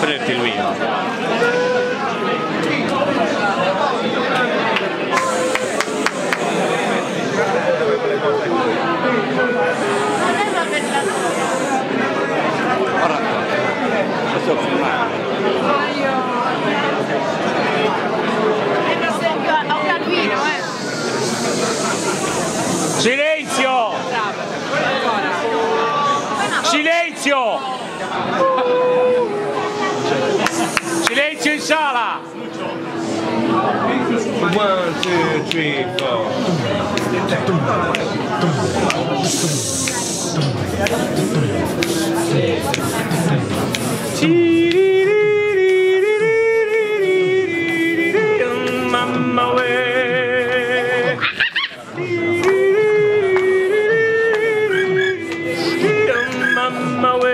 Per il filmino. Ora qua, questo è filmato. Silenzio! Silenzio! Silenzio in sala! 1, 2, 3, 4. Mamma we. Mamma we.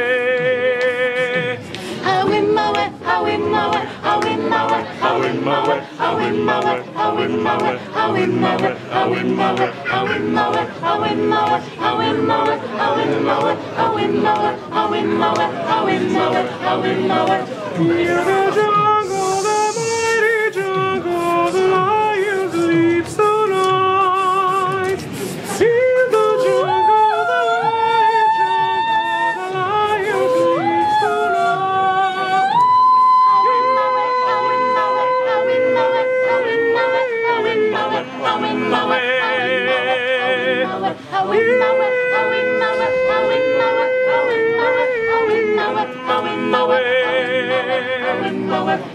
Near the jungle, the mighty jungle, the lion sleeps the night. In the jungle, the mighty jungle, the lion sleeps the night.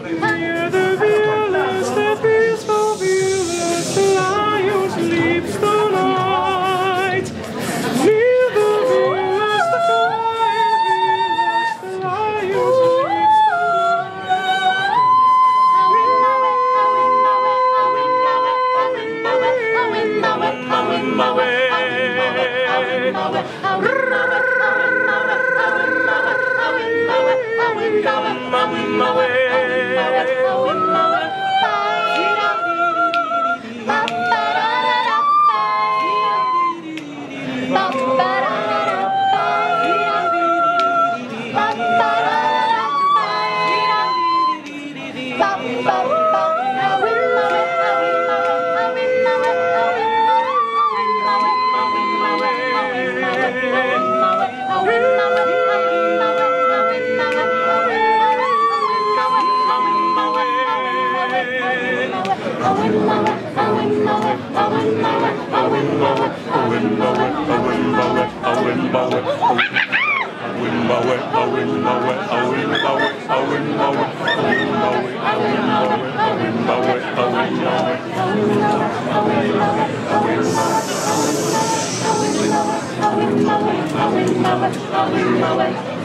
Near the village, the peaceful village, the lion sleeps the night. Near the village, the quiet village, the lion sleeps the Away.